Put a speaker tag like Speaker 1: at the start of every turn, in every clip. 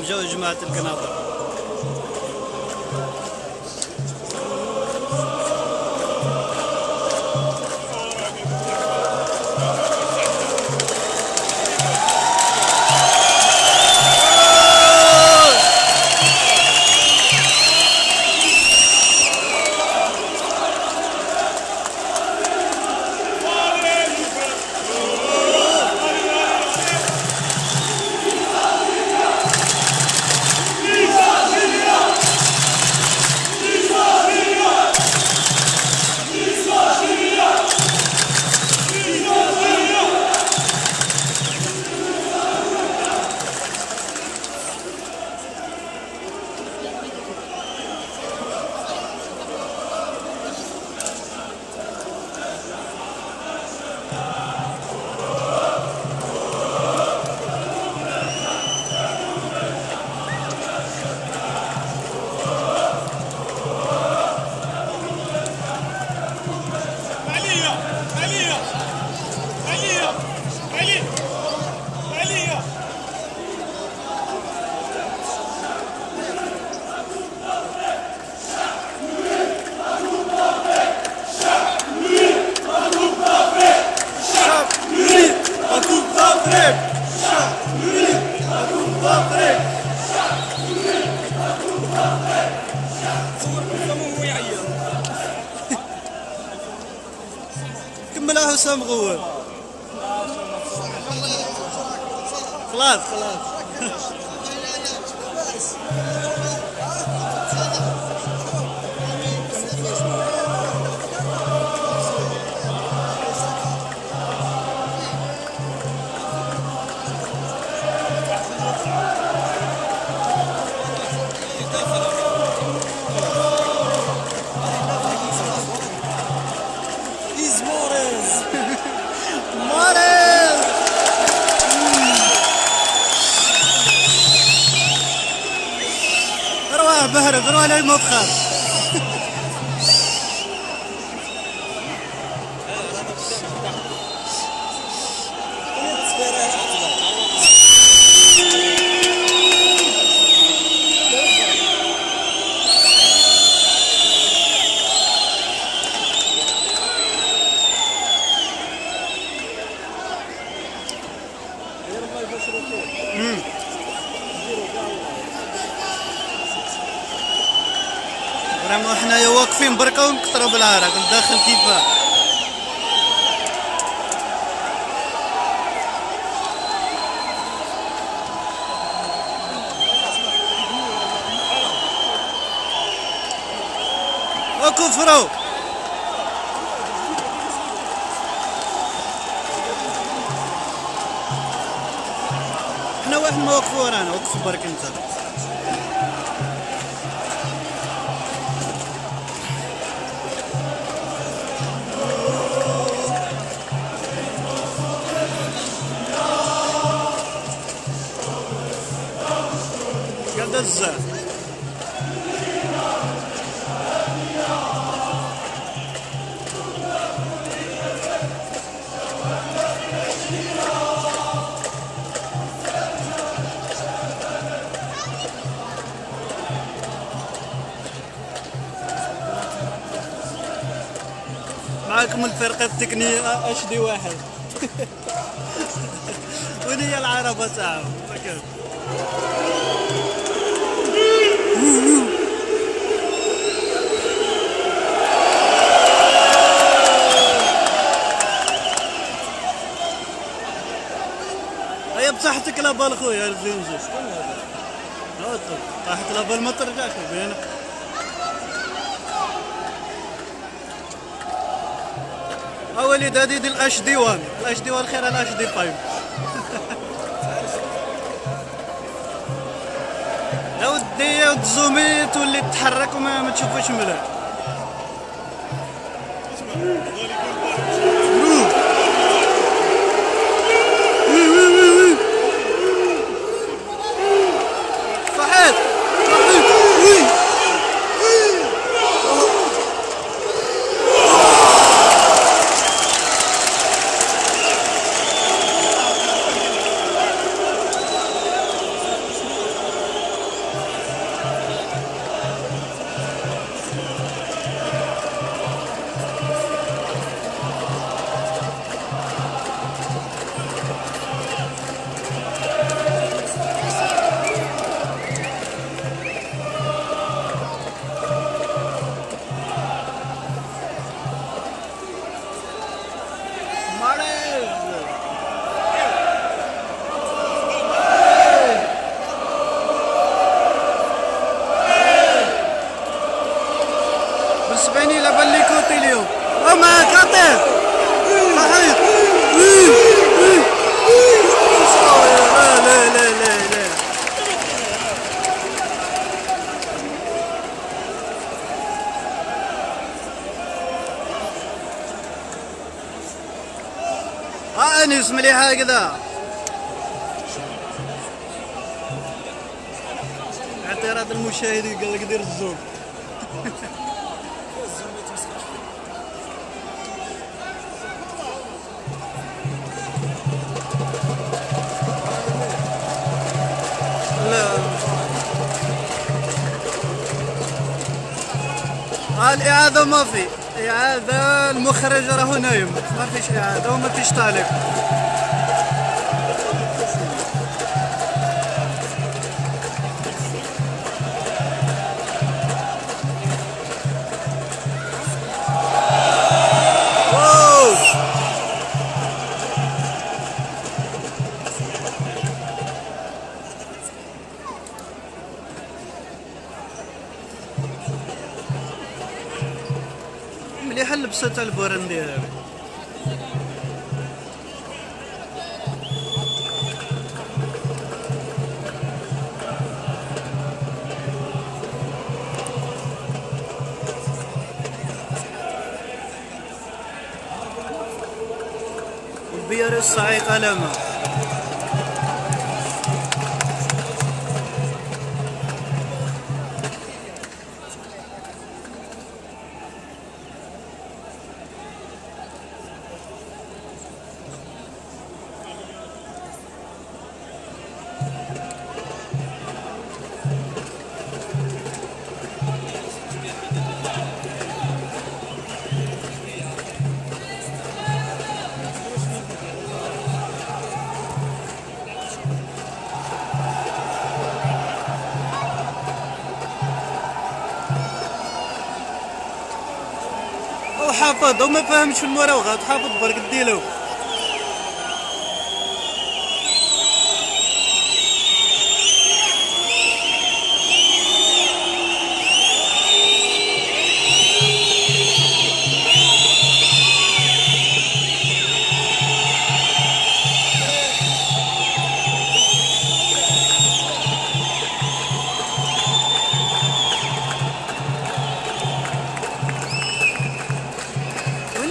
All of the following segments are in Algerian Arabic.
Speaker 1: جاو جماعة القناطر. كملها حسام غوال. خلاص خلاص. بهرب روح للمبخر. vraiment حنايا واقفين بركة ونقطروا بالعرق الداخل كيفاه. وكفروا حنا واحد ما وقفوا ورانا، وقف برك انت. قد معاكم الفرقة التقنية HD 1. وين هي العربة تاعهم؟ هيا بصحتك la balle خويا الزنجي. شكون هذا؟ طاحت la balle ما ترجعش بينك. اولي هذه ديال ال HD 1، ال HD 1 خير على ال HD 5. يا ودي يا ود زومي تولي تتحرك وما تشوفوش مليح. صحيت oui. معاك عطية صحيح. لا لا لا لا لا. انيس مليح هكذا. اعتراض المشاهدين قال لك دير ال zoom. لا الإعادة ما في إعادة، المخرج راهو نايم، ما فيش إعادة وما فيش تعليق. مليحة اللبسة تاع البورندي هذا. والبيار الصعيقة لما حافظ وما فهمش المراوغات، حافظ برك ديلو.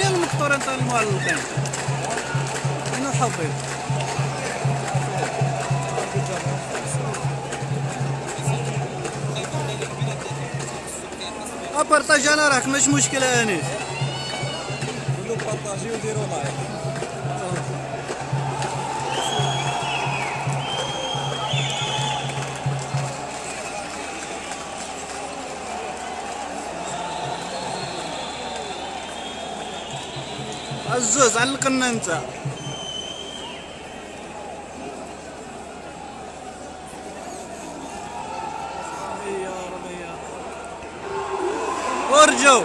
Speaker 1: المقطورة نتاع المعلقين انا حافظ. partage انا راك مش مشكلة انيس.
Speaker 2: قولوا partager وديروا like.
Speaker 1: عزوز علقنا انت. يا ربي ارجو.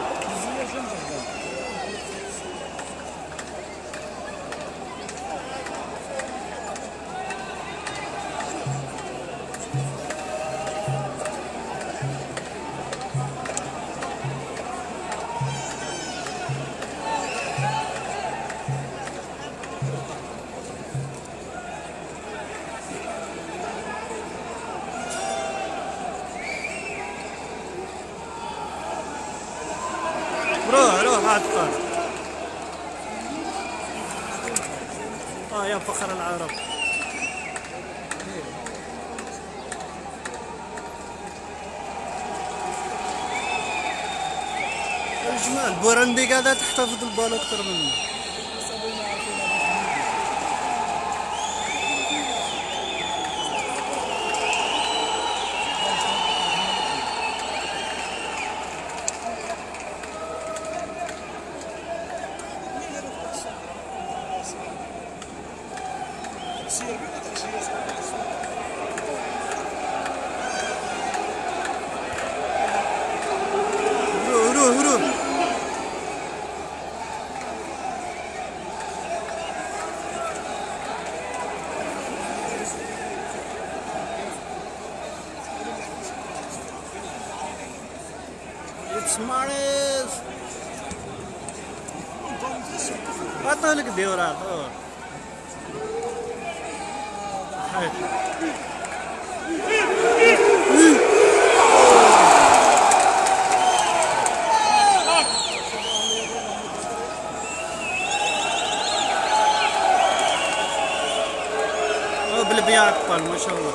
Speaker 1: روح روح عتقان. يا فخر العرب. الجمال بورندي قاعدة تحتفظ البال أكثر منه. روح روح روح. It's Mahrez. عطاه لك ديورة عطوه. صحيح. بالبيع عطل ما شاء الله.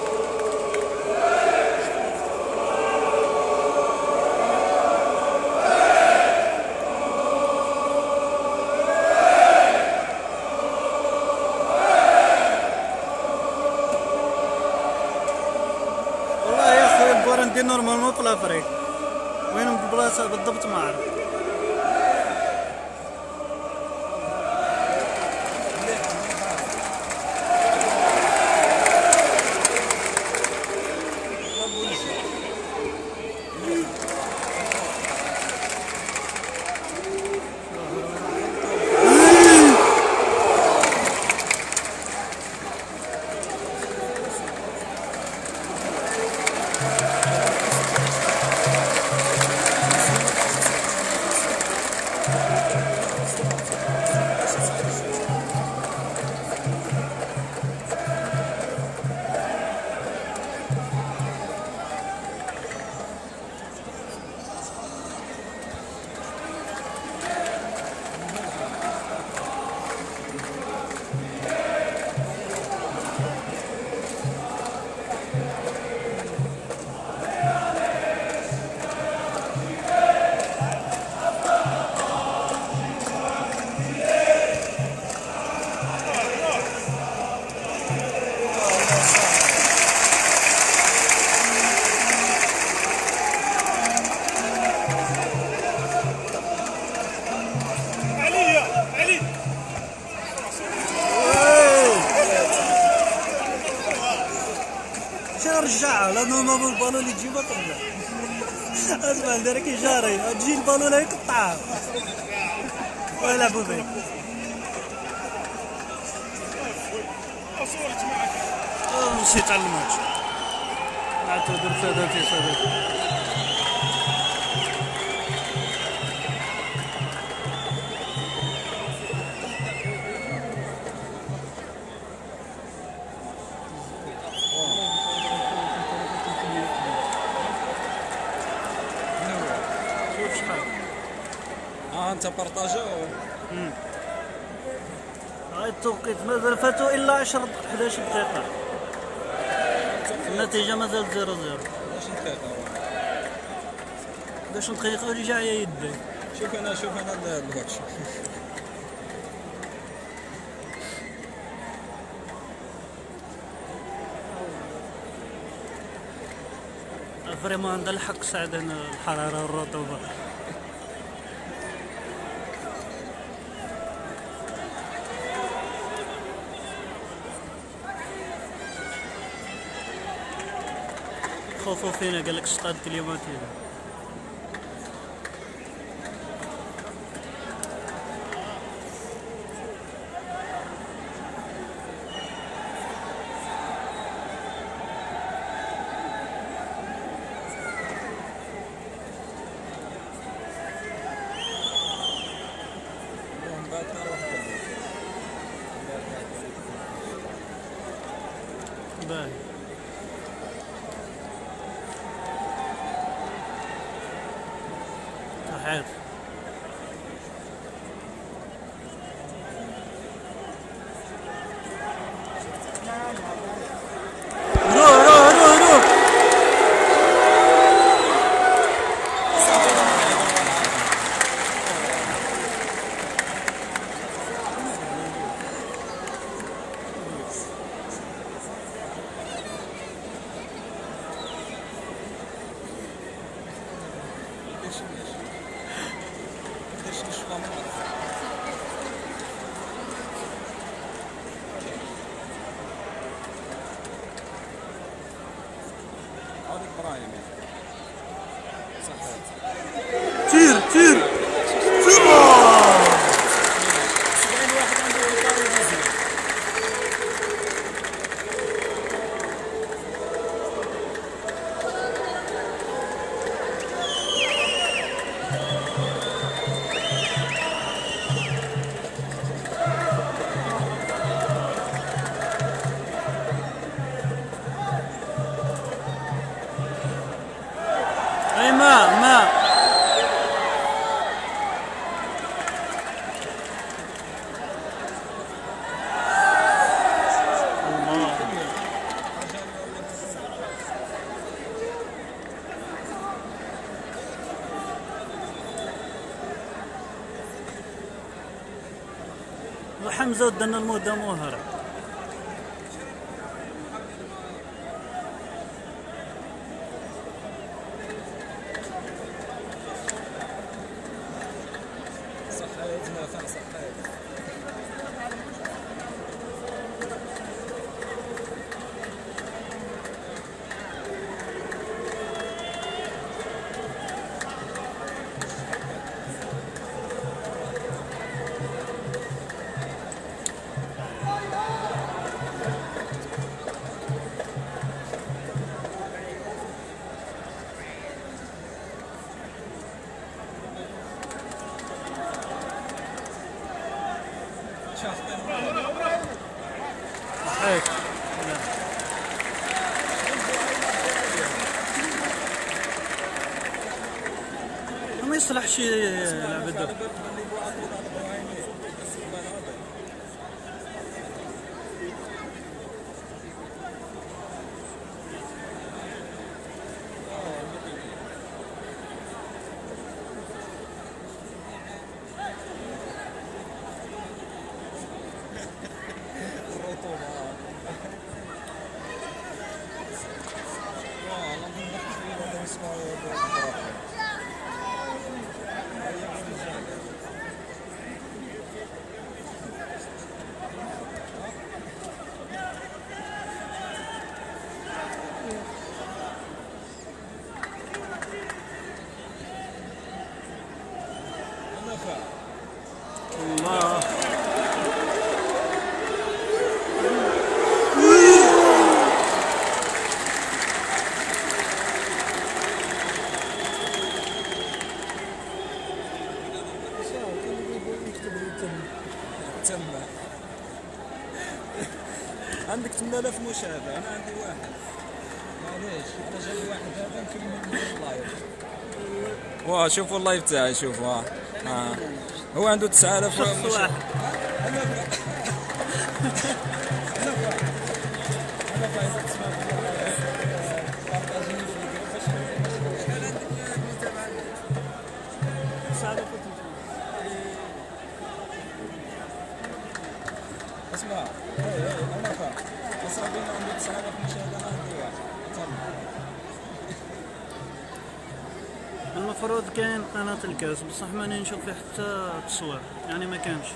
Speaker 1: والله يا خويا البورندي normalement في l'Afrique، وين البلاصة بالضبط ما اعرف. رجعها لانه ما البالون اللي تجيبها ترجع. اسمع دارك جاري تجي البالون يقطعها ويلعبوا بك. مشيت على الماتش. اعتذر سادتي سادتي.
Speaker 2: انت بارطاجا.
Speaker 1: هاي التوقيت مازال فاتوا الا 10 11 دقيقة. النتيجة مازالت 0 0.
Speaker 2: 11 دقيقة.
Speaker 1: 11 دقيقة واللي جاية يدي.
Speaker 2: شوف انا الماتش.
Speaker 1: vraiment عندها الحق سعد هنا الحرارة والرطوبة. خوفوا فينا قال لك stade climatisé. باي. صحيح. روح روح روح روح. تير تير تير.
Speaker 2: 70 واحد عنده البارو.
Speaker 1: وحمزة ودنا المدة مهرة.
Speaker 2: صحيت نافع صحيت.
Speaker 1: صحيت. ما يصلحش يلعب الدور. الله.
Speaker 2: تم. عندك 8000 مشاهدة، أنا عندي واحد. معليش، أنا جاي واحد هذا نكمل ال live. واه شوفوا ال live تاعي، شوفوا. هو عنده 9000 مشاهدة. أنا اسمع، انا فاهم. اصاحبي انا عندي 9000 مشاهدة، انا عندي واحد.
Speaker 1: المفروض كاين قناة الكاس، بصح ماني نشوف فيه حتى تصوير، يعني ما كانش.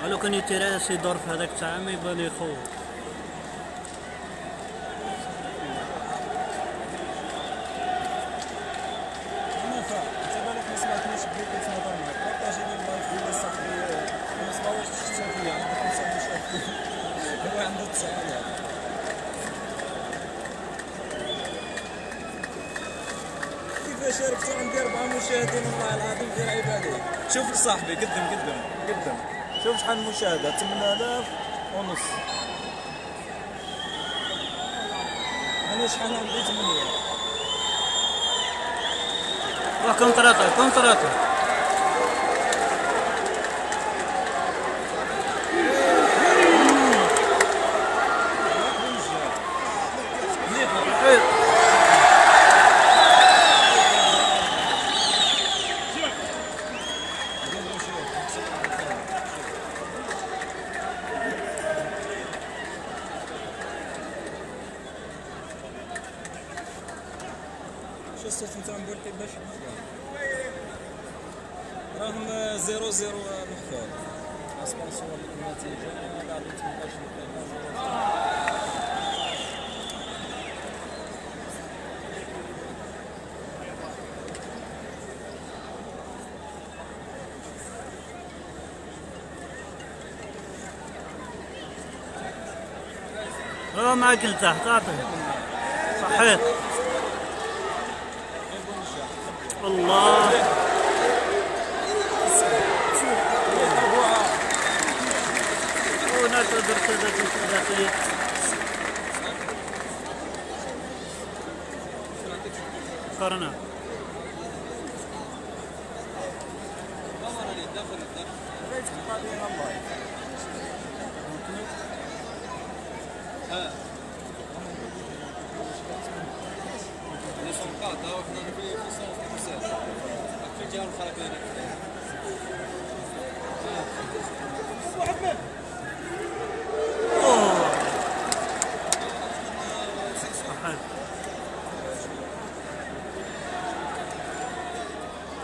Speaker 1: لو كان يتيراس يدور في هذاك تاع ما يبان يخوف.
Speaker 2: انا فاهم، انت بالك ما سمعتنيش بلي كنت نهضر معاك، بارطاجي لي ال live ديالي صاحبي، ما سمعوش شتا فيا، عنده 5 مشاهدين، هو عنده 9000. كيفاش شاركت عندي 4 مشاهدين والله العظيم غير عيب عليك. شوف صاحبي قدم قدم قدم، شوف شحال مشاهدة، 8000 ونص. أنا شحال عندي؟ 8.
Speaker 1: روح contre-attaque contre-attaque.
Speaker 2: شو الصوت نتاع مبولحي باش راهم 0-0 محفوظ. اصبر نصور لك النتيجة بعد 18 دقيقة.
Speaker 1: راه معاك لتحت، اعطي صحيت. الله ونعتذر سادتي سادتي. قرنا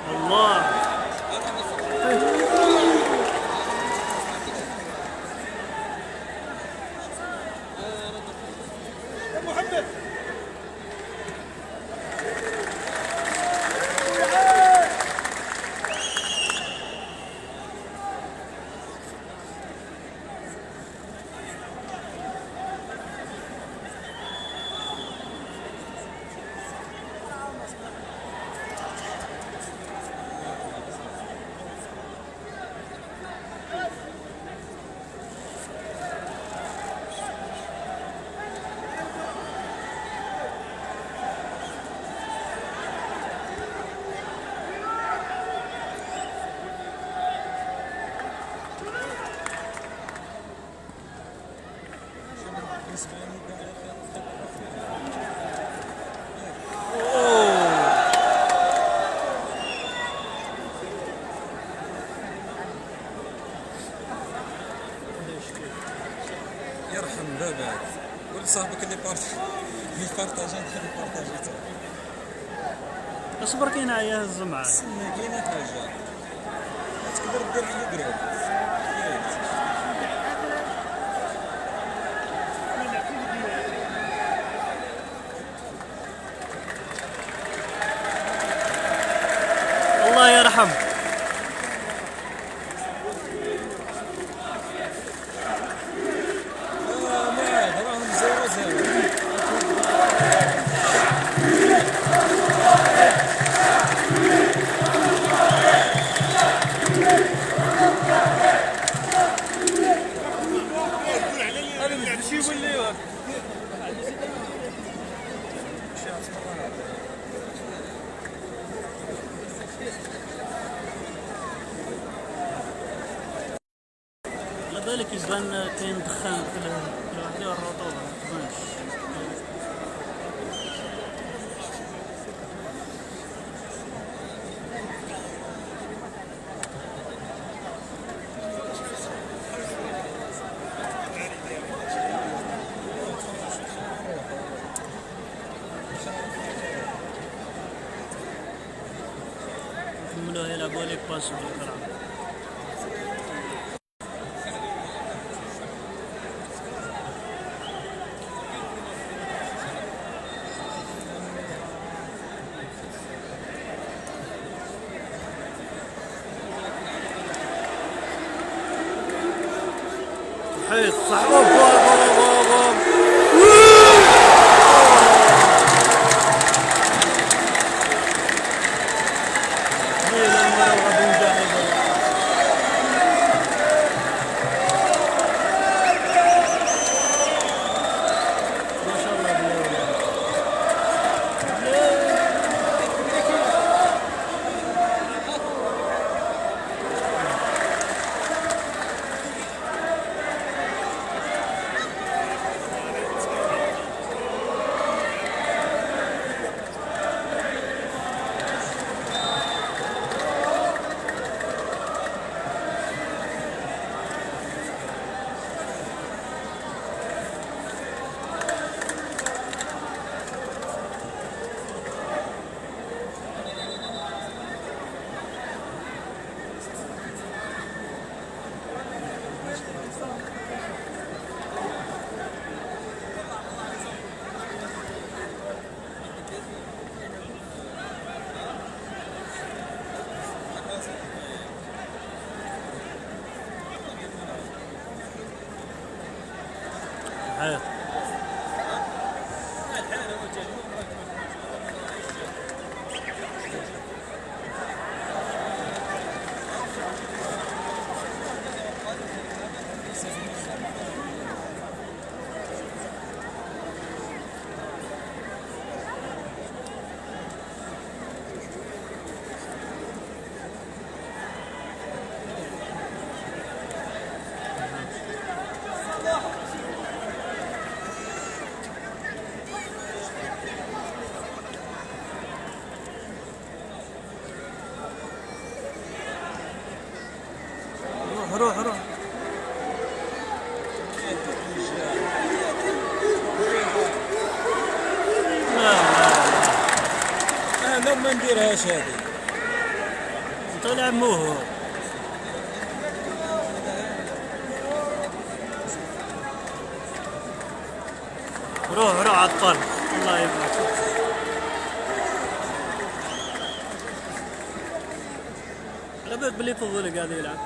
Speaker 1: الله.
Speaker 2: يرحم باباك، قول لصاحبك اللي بارطاجي انت اللي بارطاجيته.
Speaker 1: اصبر كاين عيا هز معاك.
Speaker 2: استنى كاينه حاجة تقدر دير في ال groupe.
Speaker 1: الله يرحم. على بالك يبان كاين دخان في الوحدة والرطوبة ما تبانش. كملوها يلعبوا les passes بالكرة. صحيح صح. أوب أوب أوب أوب. ما شاء الله بالله. روح روح. لا لا
Speaker 2: انا ما نديرهاش هذه.
Speaker 1: طلع موهو. روح روح عطل الله يبارك. على بالك بلي فضل قاعد يلعب.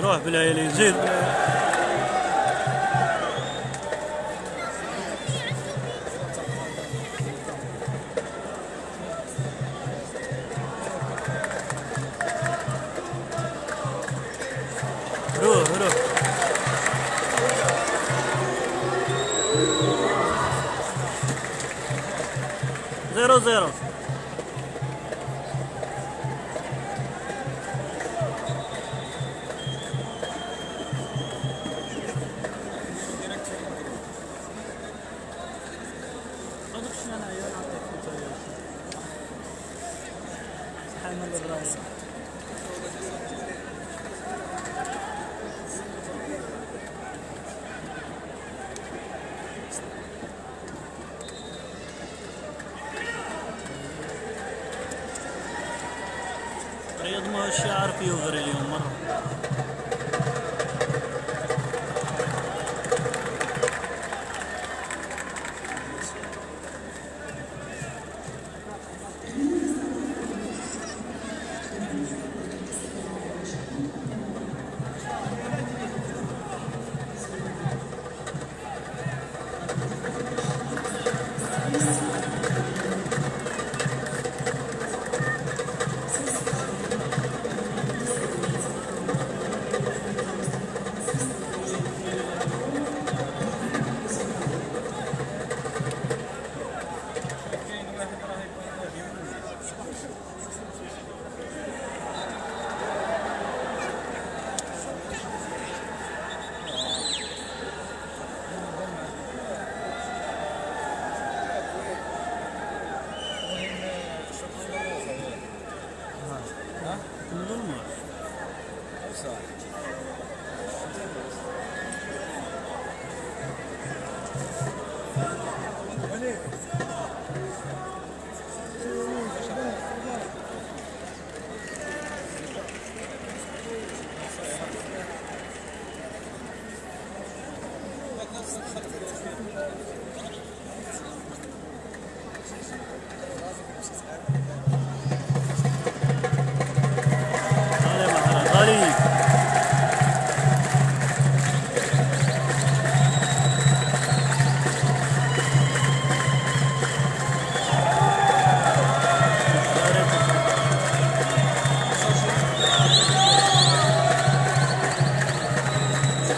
Speaker 1: روح بالعيلي زيد بالعيلي. روح روح. زيرو زيرو. رياض ما هوش عارف يوفر اليوم مرة.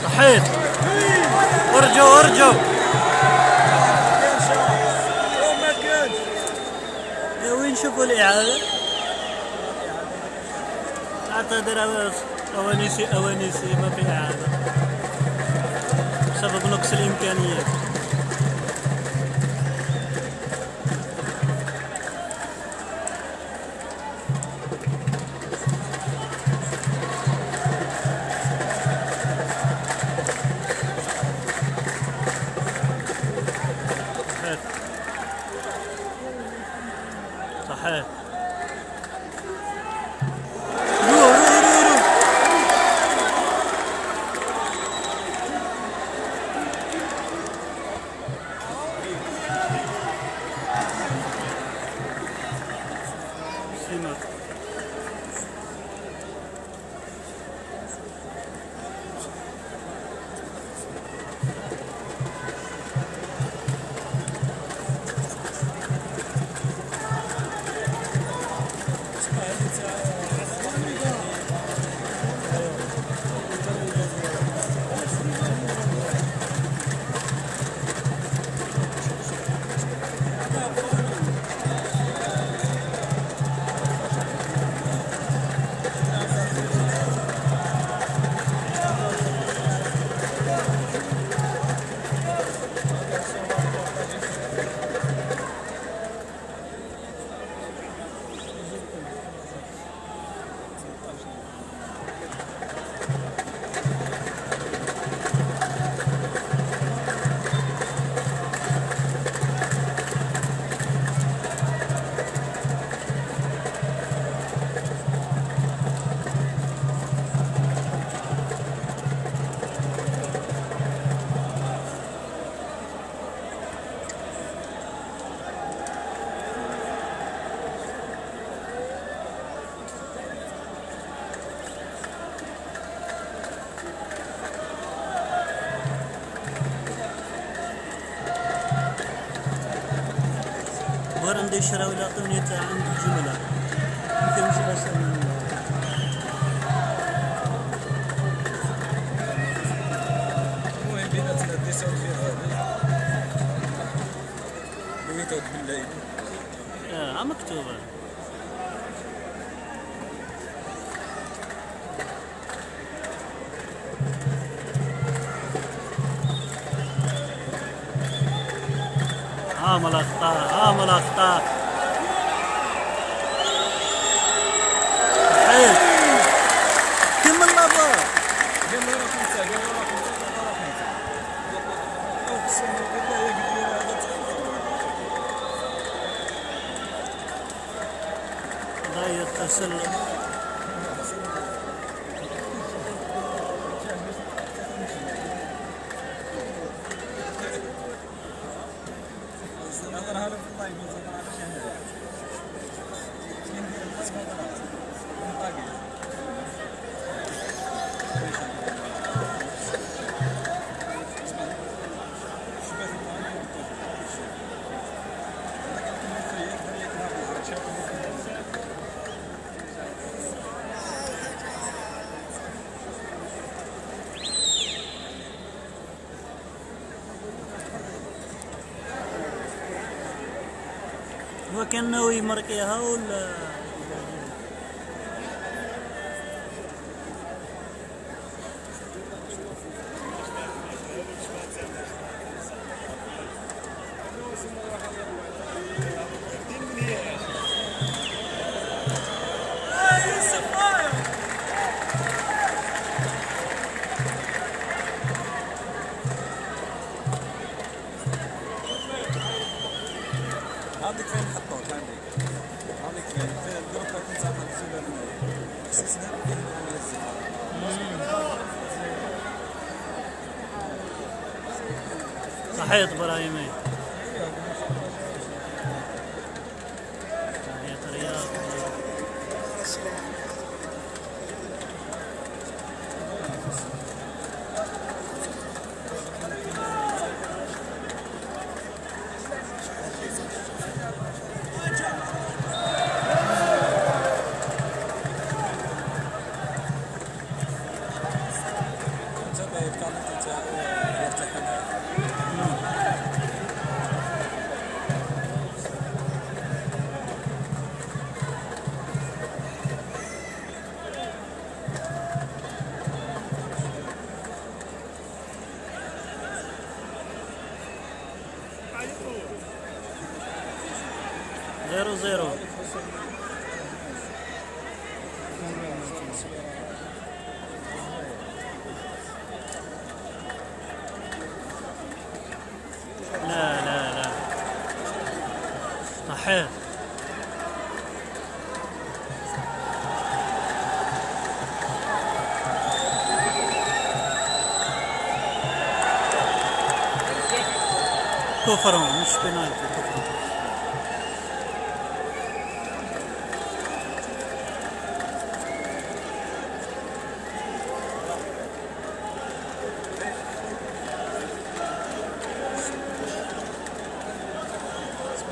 Speaker 1: صحيت. ارجو ارجو. وين شوفوا الإعادة؟ أعتذر أوانيسي أوانيسي ما في إعادة بسبب نقص الإمكانيات. صحيح. وهران دي شراو يعطوني تاع عند الجملة ما فيهمش الأسامي.
Speaker 2: المهم بيناتنا ديسون في هذه لويتود بالليل.
Speaker 1: مكتوبة. عامل أخطاء، عامل أخطاء. صحيح. كمل لابا.
Speaker 2: قال له راك انت، قال له راك انت، قال له راك انت. اقسم بالله يا قدير هذا
Speaker 1: ضيق التسلل.
Speaker 2: هضرها له في ال live، ما تهضرهاش هنا. كي ندير ال live هضرها. نطاقي.
Speaker 1: هو كان ناوي يمركيها ولا
Speaker 2: عندك فين نحطوك؟ عندك فين في ال groupe كنت عملت خصنا
Speaker 1: صحيت ابراهيمي. صحيت رياض.
Speaker 2: تابع ال qualité تاعو يرتاح لها.
Speaker 1: زيرو زيرو. لا لا لا صحيح. coup franc مش بينالتي، coup franc.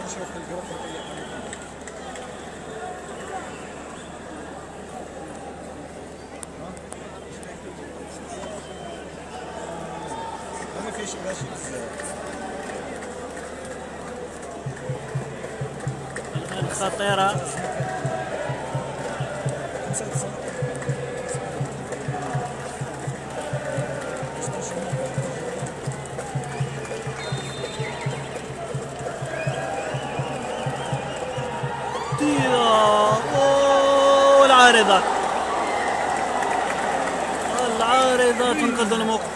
Speaker 2: نشوف ال groupe نطيح. ما فيش ماشي بزاف.
Speaker 1: الآن خطيرة. العارضة، العارضة تنقذ الموقف.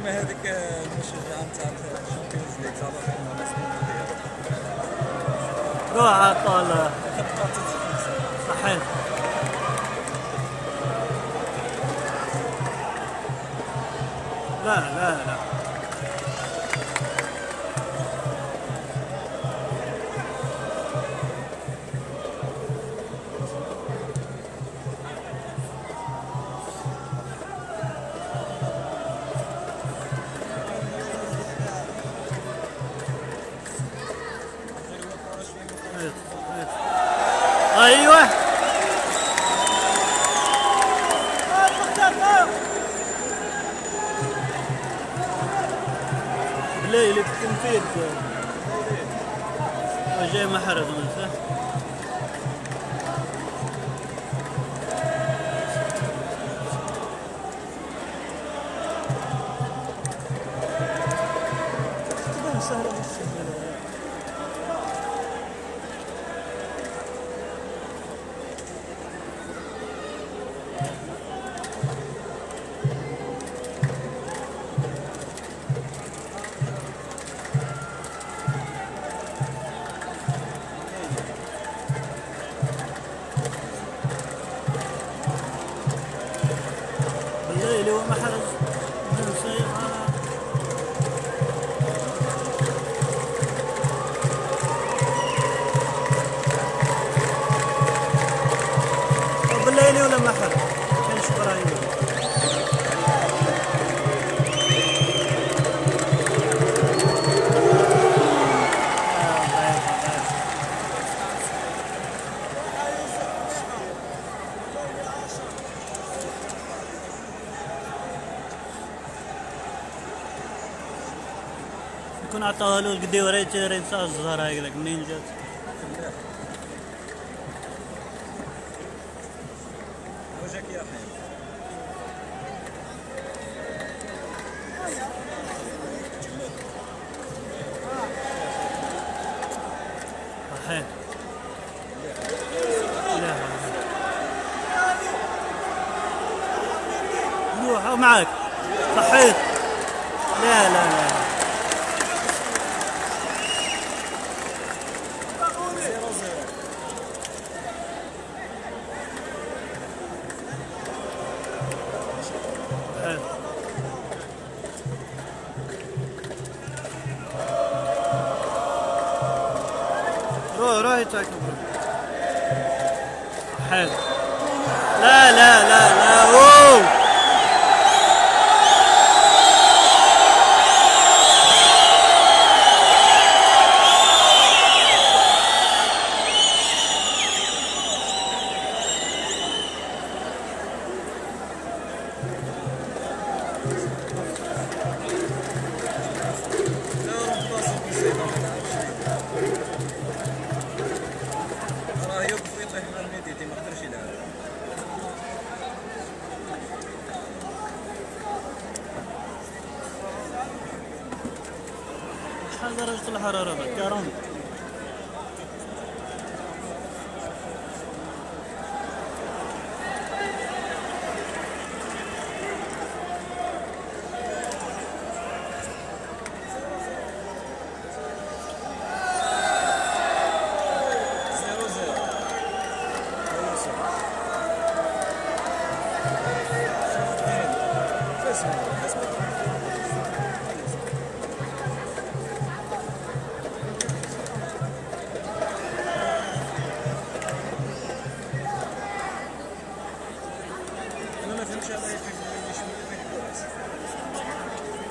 Speaker 2: كيما هذيك المشجعه نتاع ال Champions League تاع
Speaker 1: روح عطال صحيح. لا لا لا ايوه بلايلي في التنفيذ جاي محرز من صح؟ تبان سهلة بالسهولة. اللي هو محرز بن سيف. بالليل ولا محرز كان شبراهيم. يكون عطاها له القديوري تيري تاع الزهر هكذاك منين جات.
Speaker 2: وجهك يا حي.
Speaker 1: صحيح. لا لوحة معاك صحيت. لا لا لا روح يتاكل. حلو. لا لا لا لا اوه شحال درجة الحرارة ذاك؟ 40.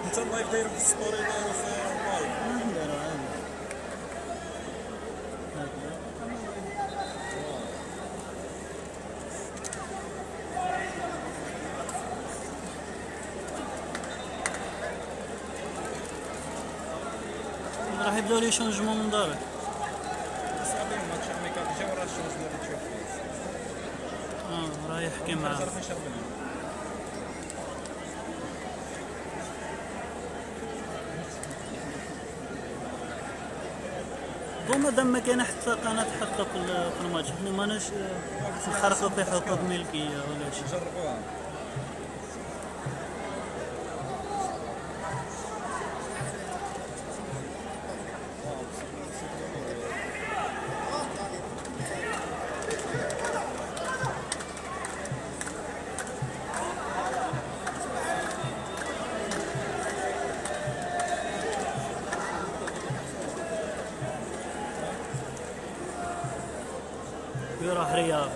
Speaker 2: انت ال live داير في ال story دايرو في ال live.
Speaker 1: نديرو عادي. راح يبداو les changements من دارك.
Speaker 2: صافي ال match amical جا ورا ال changement اللي تشوف فيه.
Speaker 1: راه يحكي معاه. مادام ما كاين حتى قناة حقق في الماتش، حنا ماناش نخرقوا في حقوق ملكية ولا شي.
Speaker 2: جربوها.
Speaker 1: ويروح رياض.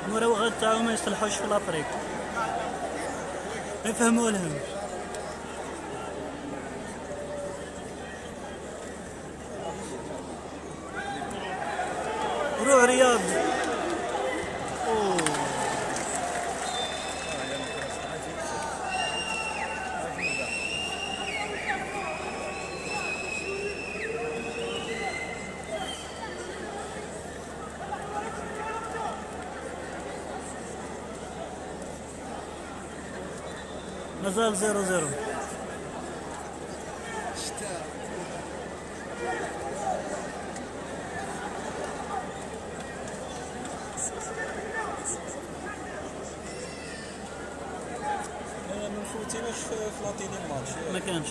Speaker 1: المراوغات تاعو ما يصلحوش في l'Afrique، ما يفهموا لهم. روح رياض. أوه. مازال 0-0.
Speaker 2: ما مفوتيناش في la télé الماتش.
Speaker 1: ما كانش.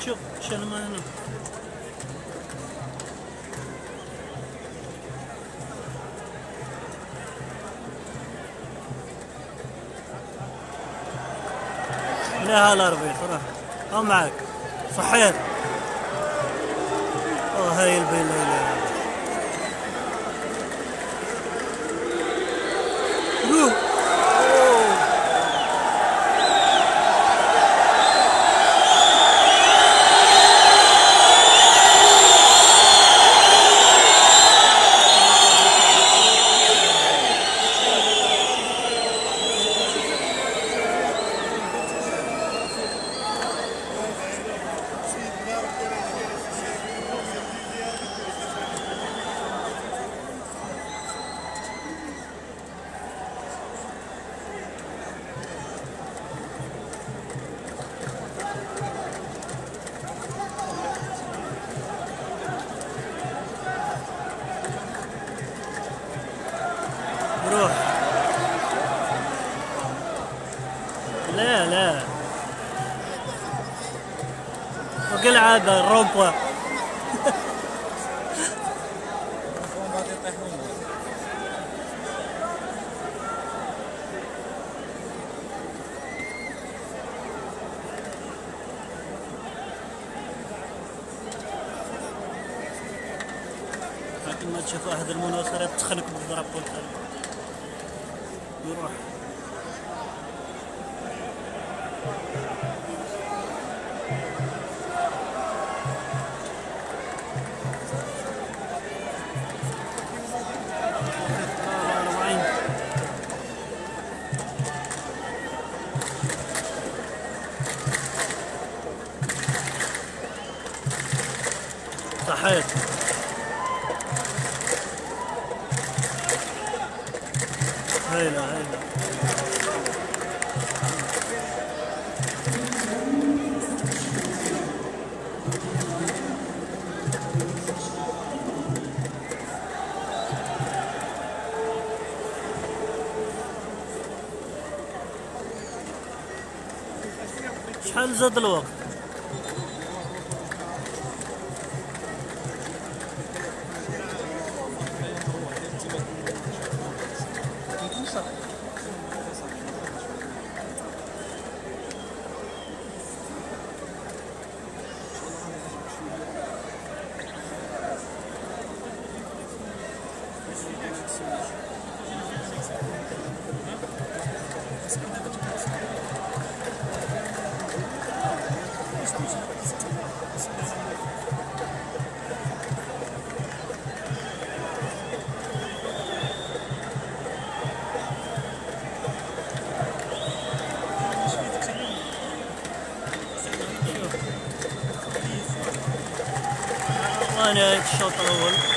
Speaker 1: شوف شنو ما هنا. لا l'arbitre روح هو معاك صحيت. هاي البيلة. روح. روح. لا لا وكالعادة الرومبوا. لكن ما تشوف واحد المناصرة تخنق بالضرب والخلق يروح. صحيح. هيلا هيلا. شحال زاد الوقت؟ نهاية الشوط الأول.